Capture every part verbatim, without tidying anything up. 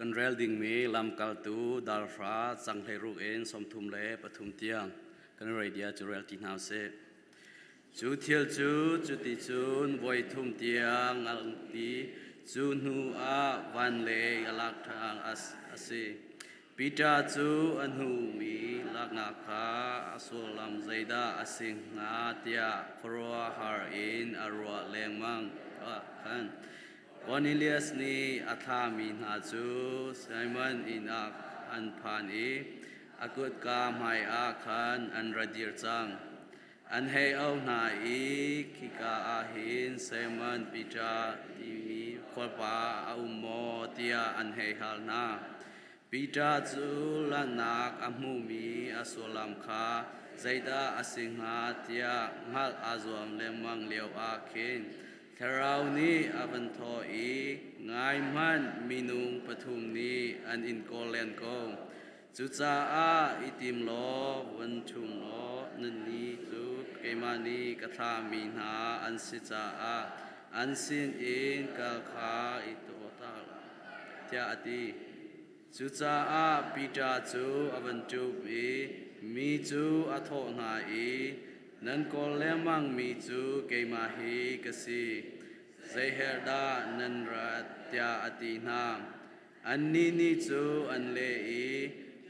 Kan rel dingmi Lamkaltu dalhra cang hleiruk in sawmthum le pathum tiang kan rei dia cu rel ti hna usih. Cu thil cu cuticun voi thum tiang a ti, cu hnu ah vanlei a lak ṭhan a, a si. Peter cu a hnumi laknak kha a sullam zeidah a si hnga tiah khuaruahhar in a ruah lengmang ah khan, Cornelius nih a thlahmi hna cu Simon inn ah an phan i a kutka hmaiah khan an ra dir cang. An hei auh hna i, khika ah hin Simon Peter timi khualpa a um maw tiah an hei hal hna. Peter cu lanhnak a hmuhmi a sullam kha zeidah a si hnga tiah hngalh aa zuam lengmang lioah khin, Thlarau nih a van thawh i, ngai hmanh, minung pathum nih an in kawl len ko. Cucaah i tim law, van ṭhum law, nannih cu keimah nih ka thlahmi hna an si caah an sinin kal kha i tuah ta lai, tiah a ti. Cucaah Peter cu a van ṭum i, mi cu a thawh hna i, nan kawl lengmangmi cu keimah hi ka si. Zeiherh dah nan rat? Tiah a ti hna. Annih nih cu an leh i,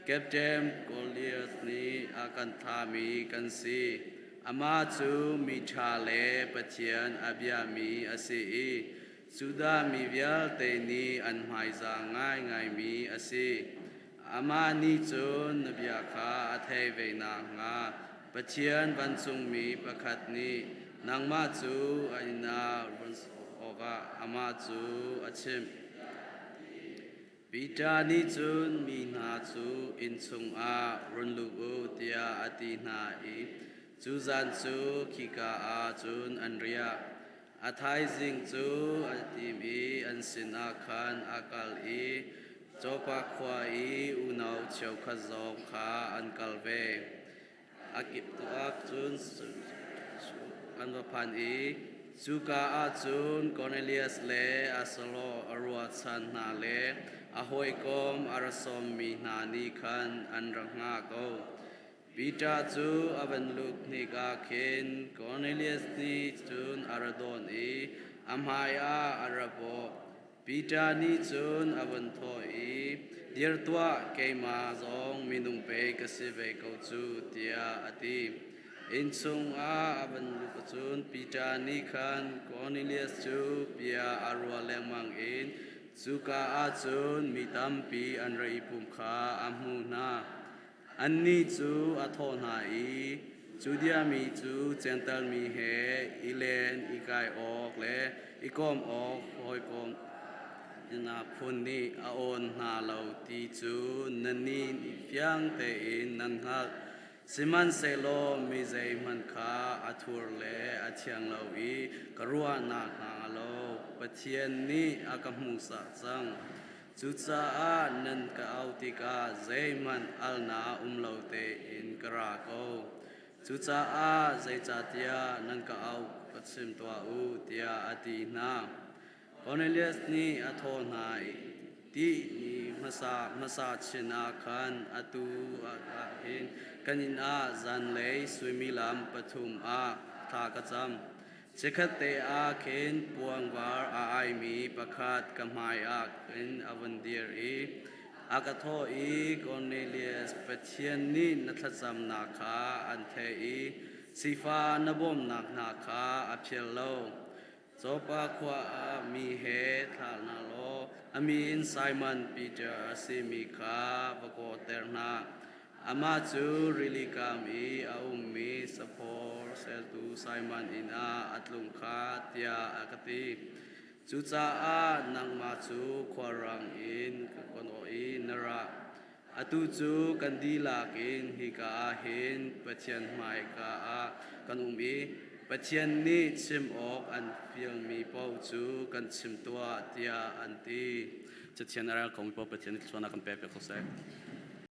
Captain Cornelius nih a kan thlahmi kan si. Amah cu mi ṭha le Pathian a biami a si i, Judah mi vialte nih an hmaiza ngaingaimi a si. Amah nih cun na bia kha a thei ve nakhnga, Pathian vancungmi pakhat nih nangmah cu a inn ah run sawh awkah amah cu a chimh. Peter nih cun mi hna cu inn chungah run lut u, tiah a ti hna i, cu zan cu khika ah cun an riah. A thaizing cu an tim i an sinah khan a kal i, Joppa khua i unau cheukhat zong kha an kal ve. A kip tu ah cun an va phan i, cuka ah cun Cornelius le a salaw a ruahchan hna le a hawikom a ra sawmmi hna nih khan an ra hnga ko. Peter cu a van lut hnik ah khin Cornelius nih cun a ra dawn i a hmaiah a ra bawh. Peter nih cun a van thawh i, Dir tuah, keimah zong minung pei ka si ve ko cu, tiah a ti. Inn chungah a van lut ahcun Peter nih khan Cornelius cu bia a ruah lengmang in cuka ah cun mi tampi an ra i pum kha a hmuh hna. Annih cu a thawh hna i, Judea mi cu Jentail mi he i len i kai awk le i kawm awk hawikom inn ah phun nih a awn hna lo ti cu nannih nih fiang tein nan hngalh. Sihmanhsehlaw mi zeihmanh kha a thur le a thiang lo i ka ruah nakhnga lo Pathian nih a ka hmuhsak cang. Cucaah nan ka auh tikah zeihmanh alnak um lo tein ka ra ko. Cucaah zeicahtiah nan ka auh ka chim tuah u, tiah a ti hna. Cornelius nih a thawh hna i, Tih ni hmasa, hmasa chin ah khan atu ah hin kan inn ah zanlei suimilam pathum ah thla ka cam. Chikkhatte ah khin puangvar a aimi pakhat ka hmaiah khin a van dir i, a ka thawh i, Cornelius, Pathian nih na thlacamnak kha an theih i, sifah na bawmhnak hna kha a phial lo. Joppa khua ah mi he thlah hna law, a min Simon Peter a simi kha va kawhter hna. Amah cu rili kam i a ummi saphor seltu Simon inn ah a tlung kha, tiah a ka ti. Cucaah nangmah cu khuarang in ka kon awk i na ra. Atu cu kan dihlak in hika ah hin Pathian hmaika ah kan um i Pathian nih chim awk an fialmi paoh cu kan chim tuah, tiah an ti. Cathian a rel komi paoh Pathian nih thluachuahnak kan pek piak ko seh.